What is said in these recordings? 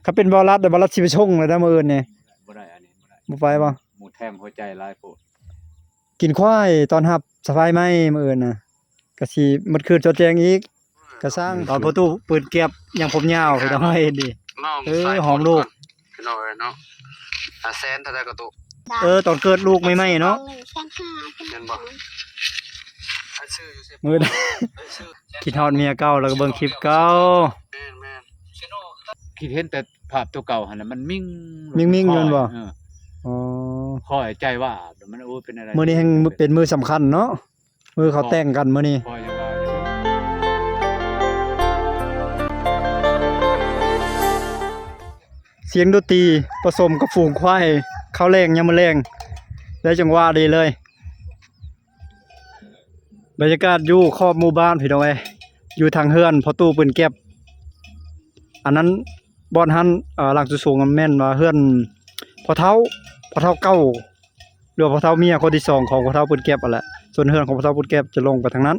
ຄັນເປັນບໍ່ລັດ ບໍ່ລັດຊິໄປຊົງແລ້ວນະມື້ອື່ນນີ້. ບໍ່ໄດ້ ອັນນີ້ບໍ່ໄດ້ ບໍ່ໄປບໍ່? ໝູແທງຫົວໃຈຫຼາຍໂພດ. ກິນຄວາຍຕ້ອນຮັບສະພາຍໃໝ່ມື້ອື່ນນະ ກະຊິໝົດຄືນຈອດແຈ້ງອີກ. ກະຊ່າງ ຕອນພໍ່ຕູ້ປືນແກັບຍັງຜົມຍາວ ພີ່ນ້ອງເອີຍ ເຫັນດີ. ເອີ ຫອມລູກ ພີ່ນ້ອງເອີຍເນາະ. ຫ້າແສນເທົ່າໃດກໍຕູ້? ເອີ ຕອນເກີດລູກໃໝ່ໆເນາະ ແມ່ນບໍ່? ມື້ ຄິດຮອດເມຍເກົ່າ ແລ້ວກໍເບິ່ງຄລິບເກົ່າ. ແມ່ນໆ ຄິດເຫັນແຕ່ພາບຕົວເກົ່າຫັ້ນນະ ມັນມິ່ງ ມິ່ງໆຢູ່ແມ່ນບໍ່? ເອີ ອໍ ຄອຍໃຈວ່າມັນ ໂອ້ ເປັນແນວໃດ. ມື້ນີ້ແຮ່ງເປັນມື້ສຳຄັນເນາະ. ມື້ເຂົາແຕ່ງກັນມື້ນີ້. ສຽງດົນຕີປະສົມກັບຝູງຄວາຍ ເຂົ້າແລງ ຍາມມື້ແລງ ໄດ້ຈັງຫວະດີເລີຍ. ບັນຍາກາດຢູ່ຂອບໝູ່ບ້ານ ພີ່ນ້ອງເອີຍ ຢູ່ທາງເຮືອນພໍ່ຕູ້ປືນແກັບ. ອັນນັ້ນບ່ອນຫັ້ນ ເອີ ຫຼັງສູງໆ ແມ່ນວ່າເຮືອນພໍ່ເຖົ້າ ພໍ່ເຖົ້າເກົ່າ ຫຼືວ່າພໍ່ເຖົ້າເມຍຄົນທີສອງຂອງພໍ່ເຖົ້າປືນແກັບຫັ້ນແຫຼະ. ສ່ວນເຮືອນຂອງພໍ່ເຖົ້າປືນແກັບຈະລົງໄປທາງນັ້ນ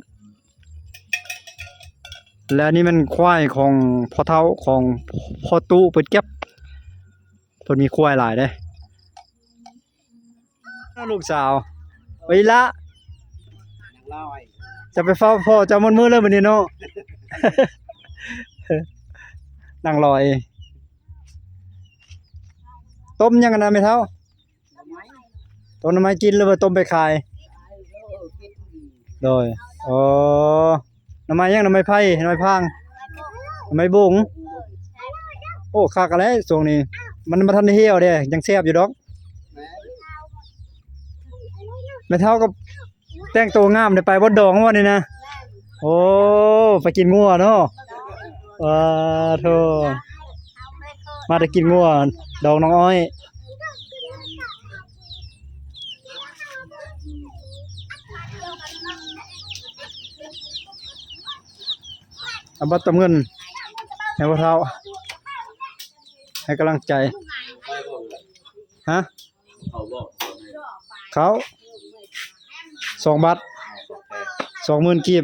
ແລະ ອັນນີ້ແມ່ນຄວາຍຂອງພໍ່ເຖົ້າຂອງພໍ່ຕູ້ປືນແກັບ. ເພິ່ນມີຄວາຍຫຼາຍເດ້ ລູກສາວ. ເອີຍ ອີ່ຫຼ້າ ຈະໄປເຝົ້າພໍ່ເຈົ້າໝົດມື້ເລີຍມື້ນີ້ເນາະ. ນັ່ງລອຍ ຕົ້ມຫຍັງຫັ້ນນະແມ່ເຖົ້າ? ຕົ້ມໜໍ່ໄມ້ກິນ ຫຼືວ່າຕົ້ມໄປຂາຍ? ໂດຍ ອໍ ໜໍ່ໄມ້ຫຍັງ? ໜໍ່ໄມ້ໄຜ່ ໜໍ່ໄມ້ພາງ ໜໍ່ໄມ້ບົງ. ໂອ້ ຄັກແຫຼະ ຊ່ວງນີ້ມັນບໍ່ທັນໄດ້ຫ່ຽວເດ້ ຍັງແຊບຢູ່ດອກ. ແມ່ເຖົ້າກໍແຕ່ງໂຕງາມ ໄດ້ໄປບ່ອນດອງບໍ່ນີ້ນະ? ໂອ້ ໄປກິນງົວເນາະ. ປາໂທ ມາແຕ່ກິນງົວ ດອງນ້ອງອ້ອຍ. ອາບັດຕຳເງິນໃຫ້ພໍ່ເຖົ້າ ໃຫ້ກຳລັງໃຈ. ຮະ? ເຂົ້າສອງບາດ ສອງໝື່ນກີບ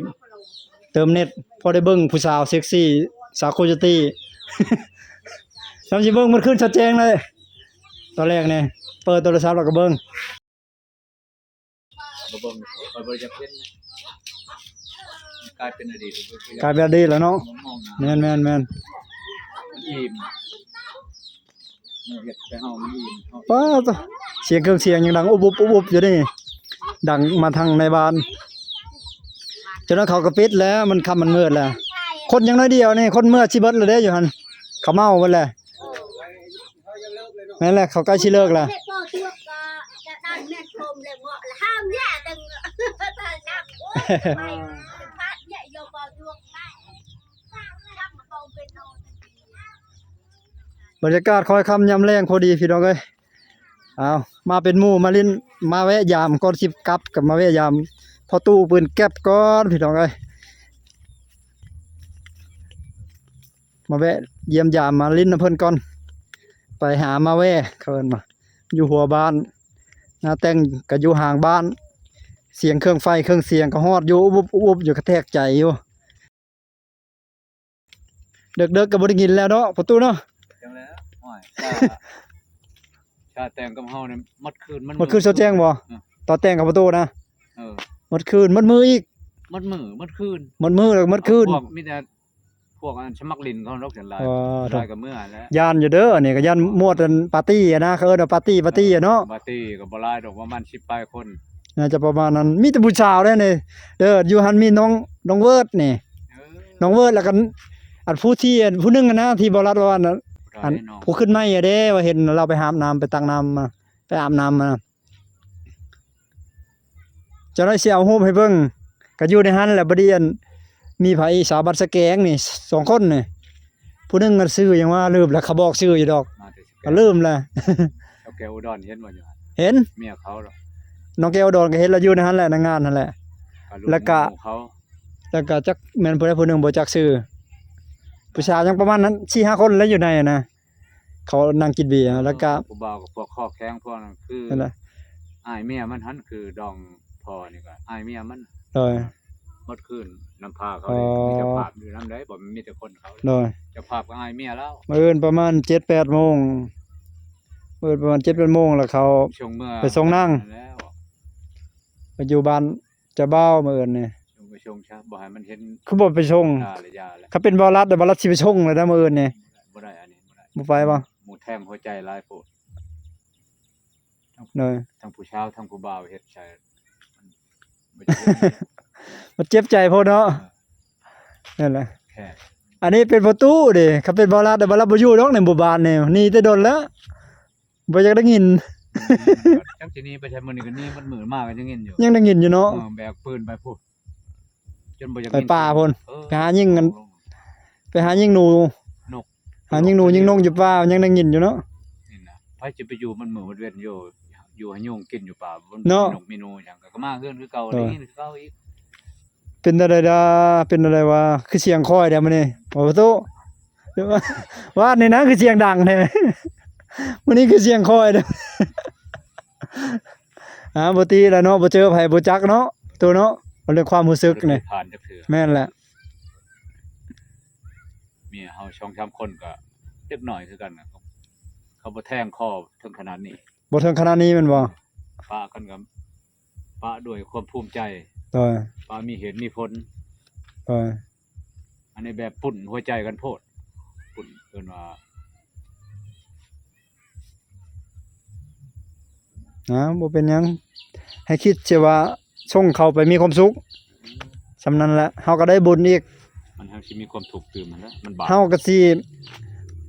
ເຕີມເນັດ ພໍໄດ້ເບິ່ງຜູ້ສາວເຊັກຊີ ສາວໂຄໂຍຕີ. ຊ່ຳຊິເບິ່ງໝົດຄືນຊະແຈ້ງເລີຍ. ຕອນແລກນີ້ເປີດໂທລະສັບແລ້ວກໍເບິ່ງ ບໍ່ເບິ່ງ ຂ້ອຍບໍ່ໄດ້ຢາກເຫັນນະ ກາຍເປັນອະດີດ ກາຍເປັນອະດີດແລ້ວເນາະ. ແມ່ນໆໆ ມັນອີ່ມ ເຮັດໃຫ້ເຮົາມັນອີ່ມ. ປາໂຕ ສຽງເຄື່ອງສຽງຍັງດັງອຸບໆໆຢູ່ນີ້ ດັງມາທາງໃນບ້ານ. ເຈົ້າໜ້າເຂົາກໍປິດແລ້ວ ມັນຄ່ຳມັນມືດແລ້ວ ຄົນຍັງໜ້ອຍດຽວນີ້ ຄົນເມືອຊິເບິດແລ້ວເດ້ຢູ່ຫັ້ນ ເຂົາເມົາເບິດແລ້ວ. ແມ່ນແຫຼະ ເຂົາໃກ້ຊິເລີກແລ້ວ. ບັນຍາກາດຄ້ອຍຄ່ຳຍາມແລງພໍດີພີ່ນ້ອງເອີຍ. ເອົາ ມາເປັນໝູ່ມາຫຼິ້ນ ມາແວະຢາມ ກ່ອນຊິກັບກໍມາແວະຢາມພໍ່ຕູ້ປືນແກັບກ່ອນພີ່ນ້ອງເອີຍ. ມາແວະຢ້ຽມຢາມມາຫຼິ້ນນຳເພິ່ນກ່ອນ ໄປຫາມາແວ່ ເຂົາເອີ້ນວ່າ ຢູ່ຫົວບ້ານ ງານແຕ່ງກໍຢູ່ຫາງບ້ານ ສຽງເຄື່ອງໄຟເຄື່ອງສຽງກໍຮອດຢູ່ ອຸບໆໆຢູ່ ກະແທກໃຈຢູ່. ເດິກໆກໍບໍ່ໄດ້ຍິນແລ້ວເນາະ ປະຕູເນາະ. ຈັ່ງແລ້ວ ໂອ້ຍ ຖ້າ ຖ້າແຕ່ງກັບເຮົານີ້ໝົດຄືນ ໝົດຄືນຊາວແຈ້ງບໍ່? ເອີ ຕອນແຕ່ງກັບປະຕູນະ. ເອີ ໝົດຄືນ ໝົດມື້ອີກ ໝົດມື້ໝົດຄືນ ໝົດມື້ແລ້ວກໍໝົດຄືນ. ພວກມີແຕ່ ພວກອັນສະໝັກຫຼິ້ນເຂົາດອກ ສ່ວນຫຼາຍ ເອີ ຫຼາຍກໍເມືອແຫຼະ. ຢ້ານຢູ່ເດີ ອັນນີ້ກໍຢ້ານໝວດອັນປາຕີ້ຫັ້ນນະ ເຂົາເອີ້ນວ່າປາຕີ້ ປາຕີ້ຫັ້ນເນາະ. ປາຕີ້ກໍບໍ່ຫຼາຍດອກ ປະມານສິບປາຍຄົນ ໜ້າຈະປະມານນັ້ນ. ມີແຕ່ຜູ້ສາວເດ້ນີ້ເດີ ຢູ່ຫັ້ນມີນ້ອງ ນ້ອງເວີດນີ້ ເອີ ນ້ອງເວີດ ແລ້ວກໍອັນຜູ້ທີ່ ອັນຜູ້ໜຶ່ງຫັ້ນນະ ທີ່ບໍ່ລັດວ່າອັນ ອັນຜູ້ຂຶ້ນໃໝ່ເດ້ ວ່າເຫັນລາວໄປຫາບນ້ຳ ໄປຕັກນ້ຳມາ ໄປອາບນ້ຳມາ. ເຈົ້າໜ້າຊິເອົາຮູບໃຫ້ເບິ່ງ ກໍຢູ່ໃນຫັ້ນແຫຼະ. ບາດນີ້ອັນ ມີໃຜອີກ ສາວບ້ານສະແກງນີ້ ສອງຄົນນີ້ ຜູ້ໜຶ່ງກໍຊື່ຫຍັງວະ ລືມແລ້ວ ເຂົາບອກຊື່ຢູ່ດອກ ມາແຕ່ສະແກງ ກໍລືມແລ້ວ. ເຈົ້າແກ້ວອຸດອນເຫັນບໍ່ຢູ່ຫັ້ນ? ເຫັນ ເມຍເຂົາດອກ ນ້ອງແກ້ວອຸດອນກໍເຫັນລະ ຢູ່ໃນຫັ້ນແຫຼະ ໃນງານຫັ້ນແຫຼະ. ແລ້ວກໍ ແລ້ວກໍຈັກແມ່ນຜູ້ໃດຜູ້ໜຶ່ງບໍ່ຈັກຊື່ ຜູ້ສາວຍັງປະມານນັ້ນ ສີ່ຫ້າຄົນແຫຼະ ຢູ່ໃນຫັ້ນນະ. ເຂົານັ່ງກິນເບຍ ແລ້ວກະ ຜູ້ບ່າວກັບພວກຄໍແຂງພວກນັ້ນ ຄື ນັ້ນແຫຼະ ອ້າຍເມຍມັນຫັ້ນ ຄືດອງພໍ່ນີ້ກໍອ້າຍເມຍມັນ. ໂດຍ ໝົດຄືນ ນຳພາເຂົາເດ້ ອໍ ມີເຈົ້າພາບຢູ່ນຳໄດ໋ ບໍ່ແມ່ນມີແຕ່ຄົນເຂົາ ໂດຍ ເຈົ້າພາບກໍອ້າຍເມຍລາວ ມື້ອື່ນປະມານເຈັດແປດໂມງ ມື້ອື່ນປະມານເຈັດແປດໂມງ ແລ້ວເຂົາສົ່ງເມືອ ໄປສົ່ງນາງ ນັ້ນແຫຼະ ໄປຢູ່ບ້ານເຈົ້າບ່າວມື້ອື່ນນີ້ ສົ່ງໄປສົ່ງຊະ ບໍ່ໃຫ້ມັນເຫັນ ຄືບໍ່ໄປສົ່ງ ຢ່າລະ ຢ່າລະ ຄັນເປັນບ່າວລັດ ບ່າວລັດຊິໄປສົ່ງແລ້ວນະມື້ອື່ນນີ້ ບໍ່ໄດ້ ອັນນີ້ບໍ່ໄດ້ ບໍ່ໄປບໍ່ ໝູ່ແທງຫົວໃຈຫຼາຍໂພດ. ໂດຍ ທັງຜູ້ສາວທັງຜູ້ບ່າວເຮັດໃສ່ ມັນ ມັນເຈັບໃຈໂພດເນາະ ເອີ ນັ້ນແຫຼະ ແຂກ ອັນນີ້ເປັນພໍ່ຕູ້ເດ້ ຄັນເປັນບ່າວລັດ ບ່າວລັດບໍ່ຢູ່ດອກໃນໝູ່ບ້ານນີ້ ໜີແຕ່ດົນແລ້ວ ບໍ່ຢາກໄດ້ຍິນ ອືມ ຈັກຊິໜີໄປໃສ ມື້ນີ້ກໍໜີໝົດມື້ ມາກໍຍັງຍິນຢູ່ ຍັງໄດ້ຍິນຢູ່ເນາະ ເອີ ແບກປືນໄປພຸ້ນ ຈົນບໍ່ຢາກ ໄປປ່າພຸ້ນ ເອີ ໄປຫາຍິງ ໄປຫາຍິງໜູ ນົກ ຫາຍິງໜູຍິງນົກຢູ່ປ່າ ຍັງໄດ້ຍິນຢູ່ເນາະ ນີ້ນະ ໃຜຈະໄປຢູ່ມັນມື້ມັນເວັນຢູ່ ຢູ່ໃຫ້ຍຸງກິນຢູ່ປ່າ ມັນເນາະ ມີນົກມີໜູຫຍັງ ກໍມາເຮືອນຄືເກົ່າ ເອີ ໄດ້ຍິນຄືເກົ່າອີກ ເປັນແນວໃດດາ ເປັນແນວໃດວະ ຄືສຽງຂ້ອຍແດ່ມື້ນີ້ ໂອ້ໂຕ ວານນີ້ນະ ຄືສຽງດັງແທ້ ມື້ນີ້ຄືສຽງຂ້ອຍເດ້ ອ່າ ບໍ່ຕິແລ້ວເນາະ ບໍ່ເຈີໃຜບໍ່ຈັກເນາະ ໂຕເນາະ ເລື່ອງຄວາມຮູ້ສຶກນີ້ ບໍ່ໄດ້ຜ່ານຈັກເທື່ອ ແມ່ນແຫຼະ ເມຍເຮົາສອງສາມຄົນກໍເດັກນ້ອຍຄືກັນນະ ເຂົາ ເຂົາບໍ່ແທງຄໍເຖິງຂະໜາດນີ້ ບໍ່ເຖິງຂະໜາດນີ້ແມ່ນບໍ່? ປະກັນກໍປະດ້ວຍຄວາມພູມໃຈ ໂດຍ ປະມີເຫດມີຜົນ ໂດຍ ອັນນີ້ແບບປຸ້ນຫົວໃຈກັນໂພດ ປຸ້ນ ເອີ້ນວ່າ ອ່າ ບໍ່ເປັນຫຍັງ ໃຫ້ຄິດເສຍວ່າສົ່ງເຂົາໄປມີຄວາມສຸກ ສ່ຳນັ້ນແຫຼະ ເຮົາກໍໄດ້ບຸນອີກ ມັນແຮ່ງຊິມີຄວາມທຸກຕື່ມຫັ້ນແຫຼະ ມັນບາບ ເຮົາກໍຊິ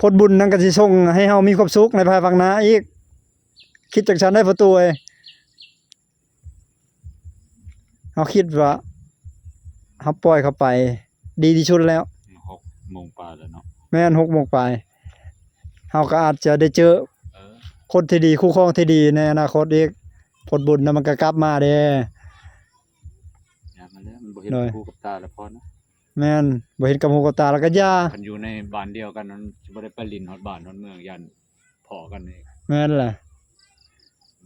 ຜົນບຸນນັ້ນກໍຊິສົ່ງໃຫ້ເຮົາມີຄວາມສຸກໃນພາຍພາກໜ້າອີກ ຄິດຈັ່ງຊັ້ນໄດ໋ພໍ່ຕູ້ເອີຍ. ເຮົາຄິດວ່າເຮົາປ່ອຍເຂົາໄປດີທີ່ສຸດແລ້ວ ຫົກໂມງປາຍແລ້ວເນາະ ແມ່ນ ຫົກໂມງປາຍ ເຮົາກໍອາດຈະໄດ້ເຈີ ເອີ ຄົນທີ່ດີ ຄູ່ຄອງທີ່ດີໃນອະນາຄົດອີກ ຜົນບຸນນະມັນກໍກັບມາເດ້ ຢ່າມາແລ້ວ ມັນບໍ່ເຫັນ ໂດຍ ກັບຫູກັບຕາແລ້ວພໍນະ ແມ່ນ ບໍ່ເຫັນກັບຫູກັບຕາແລ້ວກໍຢ່າ ຄັນຢູ່ໃນບ້ານດຽວກັນ ມັນຊິບໍ່ໄດ້ໄປຫຼິ້ນຮອດບ້ານຮອດເມືອງ ຢ້ານພໍ້ກັນອີກ ແມ່ນແຫຼະ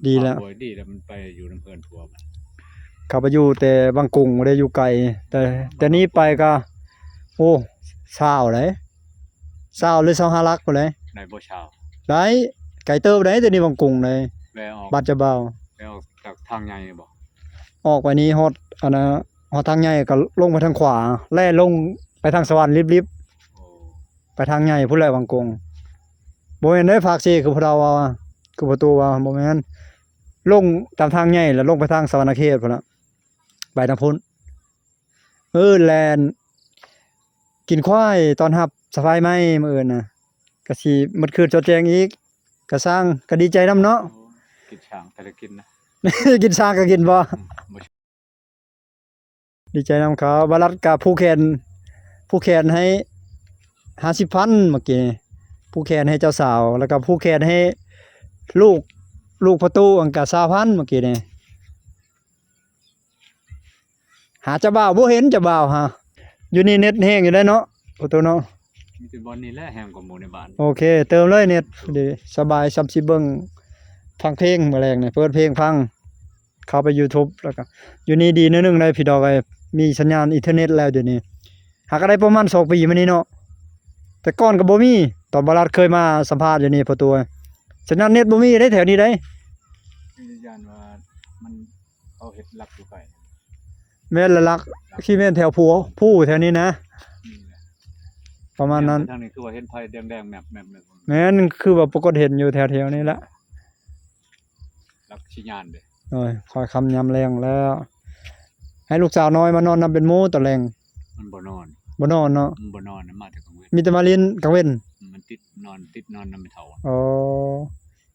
ດີແລ້ວ ໂອ້ຍ ດີແລ້ວ ມັນໄປຢູ່ນຳເພື່ອນຜົວມັນ ເຂົາໄປຢູ່ແຕ່ວັງກົງ ບໍ່ໄດ້ຢູ່ໄກ ແຕ່ ແຕ່ນີ້ໄປກໍ ໂອ້ ຊາວໃດ໋ ຊາວ ຫຼື ຊາວຫ້າຫຼັກພຸ້ນໃດ໋ ໄດ້ບໍ່ຊາວ ໄດ້ ໄກເຕີບໃດ໋ ແຕ່ນີ້ວັງກົງໃດ໋ ແວ່ອອກ ບ້ານເຈົ້າບ່າວ ແວ່ອອກຈາກທາງໃຫຍ່ບໍ່? ອອກໄປນີ້ຮອດ ອັນນະ ຮອດທາງໃຫຍ່ກໍລົງໄປທາງຂວາ ແລ່ລົງໄປທາງສະຫວັນລິບໆ ໂອ້ ໄປທາງໃຫຍ່ພຸ້ນແຫຼະວັງກົງ ບໍ່ແມ່ນເດ້ ພາກເຊ ຄືຜູ້ເຖົ້າເວົ້າ ຄືພໍ່ຕູ້ເວົ້າ ບໍ່ແມ່ນ ລົງຕາມທາງໃຫຍ່ ແລ້ວລົງໄປທາງສະຫວັນນະເຂດພຸ້ນລະ ໄປທາງພຸ້ນ ເອີ ແລ່ນກິນຄວາຍຕ້ອນຮັບສະພາຍໃໝ່ມື້ອື່ນນະ ກະຊິໝົດຄືນສອດແຈ້ງອີກ ກະຊ່າງ ກະດີໃຈນຳເນາະ ໂອ້ ກິນຊ່າງ ແຕ່ລະກິນນະ ກິນຊ່າງກະກິນບໍ່? ອືມ ບໍ່ ດີໃຈນຳເຂົາ ບ່າວລັດກະຜູກແຂນ ຜູກແຂນໃຫ້ຫ້າສິບພັນເມື່ອກີ້ນີ້ ຜູກແຂນໃຫ້ເຈົ້າສາວ ແລ້ວກະຜູກແຂນໃຫ້ລູກ ລູກພໍ່ຕູ້ ອັນກະຊາວພັນເມື່ອກີ້ນີ້ ຫາເຈົ້າບ່າວບໍ່ເຫັນ ເຈົ້າບ່າວຫາ ຢູ່ນີ້ເນັດແຮງຢູ່ເດ້ເນາະ ພໍ່ຕູ້ເນາະ ມີແຕ່ບ່ອນນີ້ແຫຼະແຮງກວ່າໝູ່ໃນບ້ານ ໂອເຄ ເຕີມເລີຍເນັດ ດີ ສະບາຍ ສ່ຳຊິເບິ່ງ ຟັງເພງມື້ແລງນີ້ ເປີດເພງຟັງ ເຂົ້າໄປຢູທູບ ແລ້ວກໍຢູ່ນີ້ດີໜ້ອຍໜຶ່ງໄດ໋ພີ່ນ້ອງເອີຍ ມີສັນຍານອິນເຕີເນັດແລ້ວດຽວນີ້ ຫາກໍໄດ້ປະມານສອງປີມານີ້ເນາະ ແຕ່ກ່ອນກໍບໍ່ມີ ຕອນບ່າວລັດເຄີຍມາສຳພາດຢູ່ນີ້ ພໍ່ຕູ້ເອີຍ ສັນຍານເນັດບໍ່ມີເດ້ແຖວນີ້ໄດ໋ ຢ້ານວ່າມັນ ເຂົາເຮັດຫຼັກຢູ່ໄກ ແມ່ນລະຫຼັກ ຊິແມ່ນແຖວພູ ພູແຖວນີ້ນະ ນີ້ແຫຼະ ປະມານນັ້ນ ທາງນີ້ຄືວ່າເຫັນໄຟແດງໆແມັບໆ ແມ່ນ ຄືວ່າປາກົດເຫັນຢູ່ແຖວໆນີ້ລະ ຫຼັກຊິຍານເດ້ ໂອ້ຍ ຄ່ອຍຄ່ຳຍາມແລງແລ້ວ ໃຫ້ລູກສາວນ້ອຍມານອນນຳເປັນໝູ່ຕອນແລງ ມັນບໍ່ນອນ ບໍ່ນອນເນາະ ມັນບໍ່ນອນ ມັນມາແຕ່ກາງເວັນ ມີແຕ່ມາຫຼິ້ນກາງເວັນ ອືມ ມັນຕິດນອນ ຕິດນອນນຳແມ່ເຖົ້າ ອໍ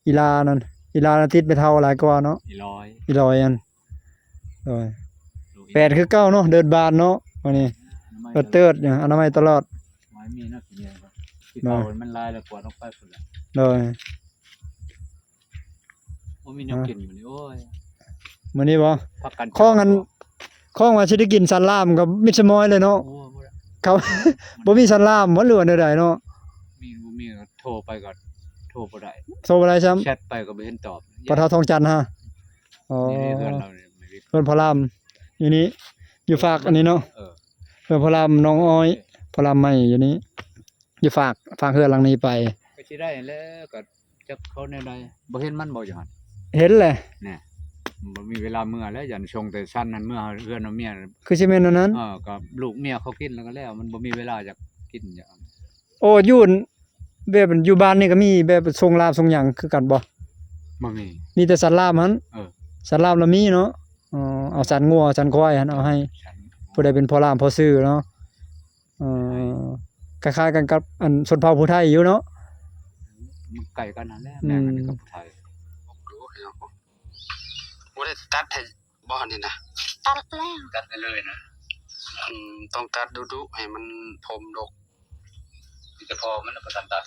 ອີຫຼ້ານັ້ນ ອີຫຼ້ານັ້ນຕິດແມ່ເຖົ້າຫຼາຍກວ່າເນາະ ອີຫຼ້ອຍ ອີຫຼ້ອຍອັນ ໂດຍ ແປນຄືເກົ່າເນາະ ເດີນບານເນາະ ມື້ນີ້ ເອີ ເຕີດຢູ່ ອະນາໄມຕະຫຼອດ ບໍ່ມີເນາະ ຂີ້ເຫຍື້ອ ໂດຍ ມັນຫຼາຍແລ້ວ ກວາດອອກໄປພຸ້ນແຫຼະ ໂດຍ ບໍ່ມີແນວກິນມື້ນີ້ ໂອ້ຍ ມື້ນີ້ບໍ່ ພັກກັນ ຂອງອັນ ຂອງວ່າຊິໄດ້ກິນສັນລາມກັບມິດສະມອຍເລີຍເນາະ ໂອ້ ບໍ່ໄດ້ ເຂົາ ບໍ່ມີສັນລາມບໍ່ ຫຼືວ່າແນວໃດເນາະ ມີ ບໍ່ມີກໍໂທໄປກໍໂທບໍ່ໄດ້ ໂທບໍ່ໄດ້ຊ້ຳ ແຊັດໄປກໍບໍ່ເຫັນຕອບ ປະເຖົ້າທອງຈັນຫະ ອໍ ນີ້ເຮືອນລາວນີ້ ເຮືອນພໍ່ລາມ ຢູ່ນີ້ ຢູ່ຟາກອັນນີ້ເນາະ ເອີ ບໍ່ພໍລາມນ້ອງອ້ອຍ ພໍລາມໃໝ່ຢູ່ນີ້ ຢູ່ຟາກ ຟາກເຮືອນຫຼັງນີ້ໄປ ກໍຊິໄດ້ແລ້ວ ກໍຈັກເຂົາແນວໃດ ບໍ່ເຫັນມັນບໍ່ຢູ່ຫັ້ນ ເຫັນແຫຼະ ແນ່ ບໍ່ມີເວລາເມືອແລ້ວ ຢ້ານສົ່ງແຕ່ຊັ້ນນັ້ນເມືອເຮືອນເອົາເມຍ ຄືຊິແມ່ນອັນນັ້ນ ເອີ ກໍລູກເມຍເຂົາກິນແລ້ວກໍແລ້ວ ມັນບໍ່ມີເວລາຢາກກິນຢາກ ໂອ້ ຢູ່ ແບບຢູ່ບ້ານນີ້ກໍມີແບບຊົງລາບຊົງຫຍັງຄືກັນບໍ່? ບໍ່ມີ ມີແຕ່ສັດລາບຫັ້ນ ເອີ ສັດລາບລະມີເນາະ ອໍ ເອົາສັດງົວສັດຄວາຍຫັ້ນເອົາໃຫ້ ສັດ ຜູ້ໃດເປັນພໍ່ລາມພໍ່ຊື່ເນາະ ເອີ ໃຫ້ ຄ້າຍໆກັນກັບອັນຊົນເຜົ່າຜູ້ໄທຢູ່ເນາະ ມັນໃກ້ກັນຫັ້ນແຫຼະ ອືມ ແມ່ນກັນກັບຜູ້ໄທ ບໍ່ໄດ້ຕັດໃຫ້ ບໍ່ ອັນນີ້ນະ ຕັດແລ້ວ ຕັດໄດ້ເລີຍນະ ອືມ ຕ້ອງຕັດດຸໆ ໃຫ້ມັນຜົມດົກ ມີແຕ່ພໍ່ມັນນະບໍ່ທັນຕັດ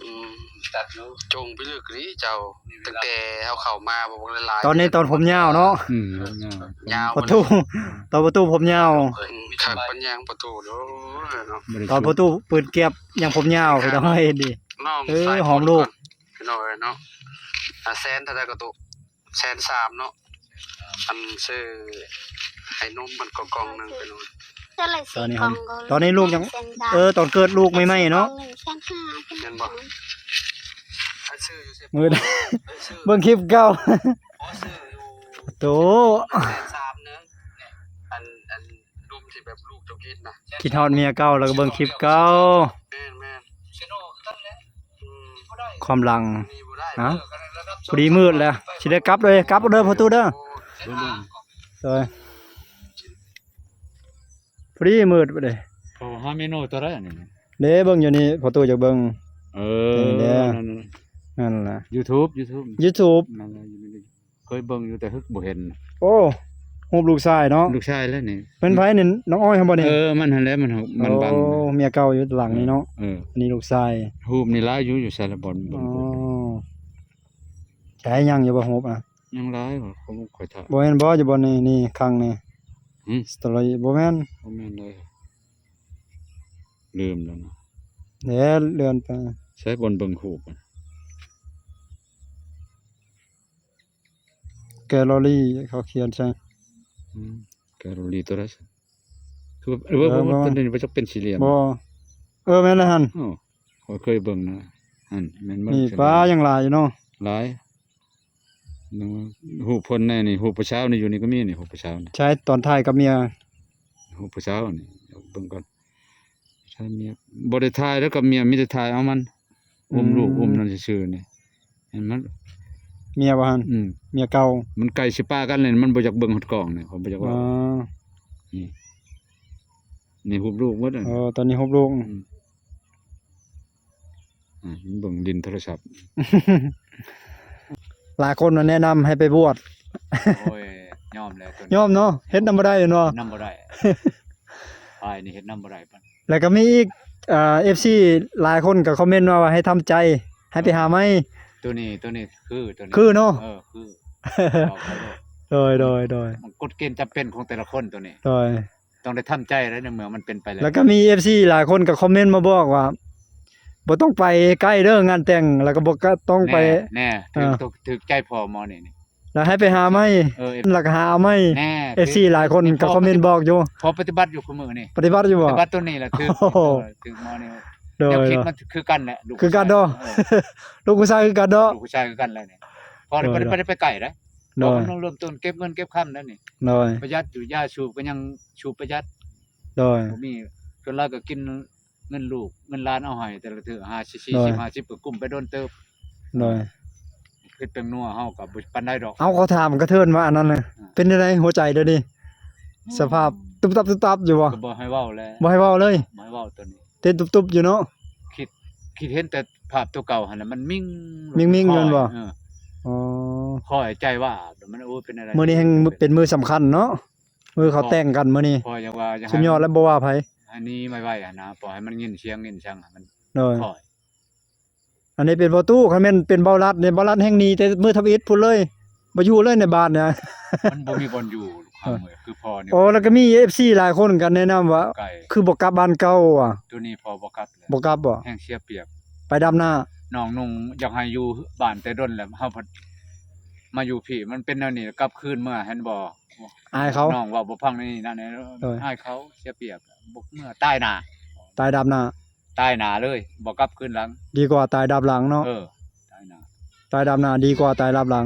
ອືມ ຕັດຢູ່ ຈົ່ງໄປເລີຍນີ້ເຈົ້າ ມີເວລາ ຕັ້ງແຕ່ເຮົາເຂົ້າມາບໍ່ບັກຫຼາຍໆ ຕອນນີ້ຕອນຜົມຍາວເນາະ ອືມ ຜົມຍາວ ຍາວ ປະຕູ ຕອນປະຕູຜົມຍາວ ອືມ ຄັກປານຫຍັງປະຕູ ໂອ້ຍເນາະ ຕອນປະຕູປືນກຽບຍັງຜົມຍາວ ພີ່ນ້ອງເອີຍ ເຫັນດີ ເອີ ຫອມລູກ ພີ່ນ້ອງເອີຍເນາະ ອ່າ ແສນເທົ່າໃດກະຕຸ ແສນສາມເນາະ ອັນຊື້ໃຫ້ນົມມັນກໍກ່ອງໜຶ່ງໄປໂລດ ຕອນນີ້ ຕອນນີ້ລູກຍັງ ເອີ ຕອນເກີດລູກໃໝ່ໆເນາະ ແມ່ນບໍ່ ອັນຊື້ຢູ່ໃສ ມື້ ເບິ່ງຄລິບເກົ່າ ໂຕ ແສນສາມເດີ ອັນ ອັນນົມທີ່ແບບລູກເຈົ້າກິນນະ ຄິດຮອດເມຍເກົ່າ ແລ້ວກໍເບິ່ງຄລິບເກົ່າ ແມ່ນໆ ຄວາມຫຼັງ ຮະ ພໍດີມືດແລ້ວ ຊິໄດ້ກັບເລີຍ ກັບເດີພໍ່ຕູ້ເດີ ໂດຍ ພໍດີມືດເດ້ ເຂົາຫາເມນູຕົວໃດອັນນີ້ ເດ້ ເບິ່ງຢູ່ນີ້ພໍ່ຕູ້ຢາກເບິ່ງ ເອີ ນັ້ນແຫຼະ ນັ້ນແຫຼະ ຢູທູບ ຢູທູບ ຢູທູບ ນັ້ນແຫຼະ ຢູ່ໃນ ເຄີຍເບິ່ງຢູ່ແຕ່ຫຶກບໍ່ເຫັນ ໂອ້ ຮູບລູກຊາຍເນາະ ລູກຊາຍແລ້ວນີ້ ແມ່ນໃຜນີ້ ນ້ອງອ້ອຍຫັ້ນບໍ່ນີ້ ເອີ ມັນຫັ້ນແຫຼະ ມັນ ມັນບັງ ໂອ້ ເມຍເກົ່າຢູ່ຫຼັງນີ້ເນາະ ເອີ ອັນນີ້ລູກຊາຍ ຮູບນີ້ຫຼາຍຢູ່ ຢູ່ໃສລະບ່ອນ ອໍ ໃສຍັງຢູ່ບໍ່ຮູບອະ ຍັງຫຼາຍ ຂ້ອຍຖ້າ ບໍ່ແມ່ນບໍ່ ຢູ່ບ່ອນນີ້ ນີ້ຄັງນີ້ ຫື ສະຕໍຣີ ບໍ່ແມ່ນ ບໍ່ແມ່ນເລີຍ ລືມແລ້ວນະ ແລ້ວເລື່ອນໄປ ໃສບ່ອນເບິ່ງຮູບ ແກລເລີຣີ ເຂົາຂຽນໃສ່ ອືມ ແກລເລີຣີຕົວໃດ ຄືວ່າ ເອີ ເອີ ບໍ່ ບໍ່ ຕົວນີ້ບໍ່ຈັກເປັນສີ່ຫຼ່ຽມ ບໍ່ ເອີ ແມ່ນແລ້ວຫັ້ນ ໂອ້ ຂ້ອຍເຄີຍເບິ່ງນະ ຫັ້ນ ແມ່ນບໍ່ ນີ້ ປາ ຍັງຫຼາຍຢູ່ເນາະ ຫຼາຍ ຮູບເພິ່ນແນ່ນີ້ ຮູບຜູ້ສາວນີ້ ຢູ່ນີ້ກໍມີນີ້ ຮູບຜູ້ສາວນີ້ ໃຊ່ ຕອນຖ່າຍກັບເມຍ ຮູບຜູ້ສາວນີ້ ເບິ່ງກ່ອນ ໃຊ່ເມຍ ບໍ່ໄດ້ຖ່າຍແລ້ວກັບເມຍ ມີແຕ່ຖ່າຍເອົາມັນ ອຸ້ມລູກ ອືມ ອຸ້ມນັ້ນຊື່ໆນີ້ ເຫັນມັນ ເມຍບໍ່ຫັ້ນ ອືມ ເມຍເກົ່າ ມັນໃກ້ຊິປະກັນແລ້ວ ມັນບໍ່ຢາກເບິ່ງຮອດກ້ອງນີ້ ຂ້ອຍບໍ່ຢາກເວົ້າ ອໍ ນີ້ ນີ້ຮູບລູກໝົດ ອໍ ຕອນນີ້ຮູບລູກ ອືມ ອືມ ເບິ່ງຫຼິ້ນໂທລະສັບ ຫຼາຍຄົນມາແນະນຳໃຫ້ໄປບວດ ໂອ້ຍ ຍອມແລ້ວ ຍອມເນາະ ເຮັດນຳບໍ່ໄດ້ເນາະ ນຳບໍ່ໄດ້ ອ້າຍນີ້ເຮັດນຳບໍ່ໄດ້ປານ ແລ້ວກໍມີອີກ ເອີ ເອັຟຊີຫຼາຍຄົນກໍຄອມເມັນມາວ່າໃຫ້ທຳໃຈ ໃຫ້ໄປຫາໃໝ່ ໂຕນີ້ ໂຕນີ້ຄື ໂຕນີ້ຄືເນາະ ເອີ ຄື ໂດຍ ໂດຍ ໂດຍ ມັນກົດເກນຈຳເປັນຂອງແຕ່ລະຄົນໂຕນີ້ ໂດຍ ຕ້ອງໄດ້ທຳໃຈແລ້ວ ໃນເມື່ອມັນເປັນໄປແລ້ວ ແລ້ວກໍມີເອັຟຊີຫຼາຍຄົນກໍຄອມເມັນມາບອກວ່າ ບໍ່ຕ້ອງໄປໃກ້ເດີງານແຕ່ງ ແລ້ວກໍບໍ່ຕ້ອງໄປ ແນ່ ແນ່ ຖືກ ອ່າ ຖືກໃຈພໍ່ໝໍນີ້ ແລ້ວໃຫ້ໄປຫາໃໝ່ ເອີ ແລ້ວກໍຫາເອົາໃໝ່ ແນ່ ເອັຟຊີຫຼາຍຄົນກໍຄອມເມັນບອກຢູ່ ພໍປະຕິບັດຢູ່ຄູ່ມື້ນີ້ ປະຕິບັດຢູ່ບໍ່ ປະຕິບັດໂຕນີ້ແຫຼະ ຖືກ ໂອ້ໂຫ ຖືກໝໍນີ້ ໂດຍ ແນວຄິດມັນຄືກັນແຫຼະ ຄືກັນເນາະ ເອີ ລູກຜູ້ຊາຍຄືກັນເນາະ ລູກຜູ້ຊາຍຄືກັນແຫຼະນີ້ ພໍໄດ້ ໂດຍ ບໍ່ໄດ້ໄປໃກ້ເດ້ ໂດຍ ເລີ່ມຕົ້ນເກັບເງິນເກັບຄຳແລ້ວນີ້ ໂດຍ ປະຢັດຢູ່ ຢາສູບກໍຍັງສູບປະຢັດ ໂດຍ ບໍ່ມີ ສ່ວນຫຼາຍກໍກິນເງິນລູກເງິນຫຼານເອົາໃຫ້ແຕ່ລະເທື່ອ ຫ້າສິບ ສີ່ສິບ ໂດຍ ຫ້າສິບ ກໍກຸ້ມໄປດົນເຕີບ ໂດຍ ເຮັດແປ້ງນົວເຮົາກໍບໍ່ປານໃດດອກ ເອົາ ຂໍຖາມກະເທີນວ່າອັນນັ້ນນະ ອ່າ ເປັນຈັ່ງໃດຫົວໃຈດຽວນີ້ ອືມ ສະພາບຕຸບຕັບຕຸບຕັບຢູ່ບໍ່ ກໍບໍ່ໃຫ້ເວົ້າແລ້ວ ບໍ່ໃຫ້ເວົ້າເລີຍ ບໍ່ໃຫ້ເວົ້າໂຕນີ້ ເຕັ້ນຕຸບໆຢູ່ເນາະ ຄິດ ຄິດເຫັນແຕ່ພາບໂຕເກົ່າຫັ້ນນະ ມັນມິ່ງ ມິ່ງໆຢູ່ແມ່ນບໍ່ ເອີ ອໍ ຄອຍໃຈວ່າມັນ ໂອ້ ເປັນຈັ່ງໃດ ມື້ນີ້ແຮ່ງເປັນມື້ສຳຄັນເນາະ ມື້ເຂົາແຕ່ງກັນມື້ນີ້ ຂ້ອຍຍັງວ່າ ຍັງ ສຸດຍອດແລ້ວ ບໍ່ວ່າໃຜ ໃຫ້ໜີໄວໆຫັ້ນນະ ບໍ່ໃຫ້ມັນຍິນສຽງຍິນສັງ ໃຫ້ມັນ ໂດຍ ຄ່ອຍ ອັນນີ້ເປັນພໍ່ຕູ້ ຄັນແມ່ນເປັນເບົາລັດນີ້ ເບົາລັດແຮ່ງໜີແຕ່ມື້ທຳອິດພຸ້ນເລີຍ ບໍ່ຢູ່ເລີຍໃນບ້ານນີ້ ມັນບໍ່ມີບ່ອນຢູ່ ເອີ ຄືພໍ່ນີ້ ໂອ້ ແລ້ວກໍມີເອັຟຊີຫຼາຍຄົນກໍແນະນຳວ່າ ໃກ້ ຄືບໍ່ກັບບ້ານເກົ່າວ່າ ໂຕນີ້ພໍ່ບໍ່ກັບ ບໍ່ກັບບໍ່ ແຮ່ງເສຍປຽບ ໄປດຳນາ ນ້ອງນຸ່ງຢາກໃຫ້ຢູ່ບ້ານແຕ່ດົນແລ້ວ ເຮົາພັດ ມາຢູ່ພີ້ ມັນເປັນແນວນີ້ ກັບຄືນເມືອ ເຫັນບໍ່? ອາຍເຂົາ ນ້ອງເວົ້າບໍ່ຟັງໃນນີ້ນັ້ນ ໂດຍ ອາຍເຂົາ ເສຍປຽບ ບໍ່ເມືອ ຕາຍໜ້າ ຕາຍດັບໜ້າ ຕາຍໜ້າເລີຍ ບໍ່ກັບຄືນຫຼັງ ດີກວ່າຕາຍດັບຫຼັງເນາະ ເອີ ຕາຍໜ້າ ຕາຍດັບໜ້າ ດີກວ່າຕາຍດັບຫຼັງ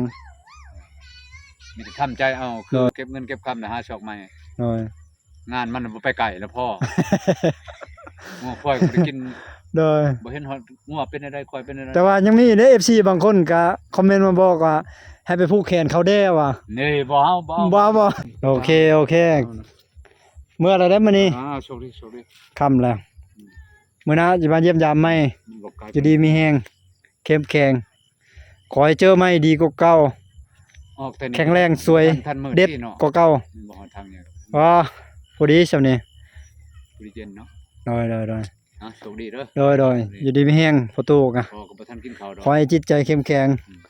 ມີແຕ່ທຳໃຈເອົາ ຄື ໂດຍ ເກັບເງິນເກັບຄຳ ແລ້ວຫາຊອກໃໝ່ ໂດຍ ງານມັນບໍ່ໄປໄກແລ້ວພໍ່ ງົວຄວາຍກໍບໍ່ໄດ້ກິນ ໂດຍ ບໍ່ເຫັນຮອດງົວເປັນແນວໃດ ຄວາຍເປັນແນວໃດ ແຕ່ວ່າຍັງມີເດ້ ເອັຟຊີ ບາງຄົນກໍຄອມເມັນມາບອກວ່າ ໃຫ້ໄປຜູກແຂນເຂົາແດ່ວ່າ ນີ້ ບໍ່ເອົາ ບໍ່ເອົາ ບໍ່ເອົາ ບໍ່ ໂອເຄ ໂອເຄ ເອົາ ເມືອແລ້ວເດ້ມື້ນີ້ ອ່າ ໂຊກດີ ໂຊກດີ ຄ່ຳແລ້ວ ມື້ໜ້າຊິມາຢ້ຽມຢາມໃໝ່ ມັນບໍ່ໄກ ຢູ່ດີມີແຮງ ເຂັ້ມແຂງ ຂໍໃຫ້ເຈີໃໝ່ດີກວ່າເກົ່າ ອອກແຕ່ນີ້ ແຂງແຮງສວຍ ທັນ ທັນມື້ ເດັດ ທີ່ເນາະ ກວ່າເກົ່າ ມັນບໍ່ຮອດທາງນີ້ ອໍ ພໍດີຊ່ຳນີ້ ພໍດີເຢັນເນາະ ໂດຍ ໂດຍ ໂດຍ ອ່ະ ໂຊກດີເດີ ໂດຍ ໂດຍ ຢູ່ດີມີແຮງ ພໍ່ຕູ້ກະ ພໍ່ກໍບໍ່ທັນກິນເຂົ້າດອກ ຂໍໃຫ້ຈິດໃຈເຂັ້ມແຂງ ອືມ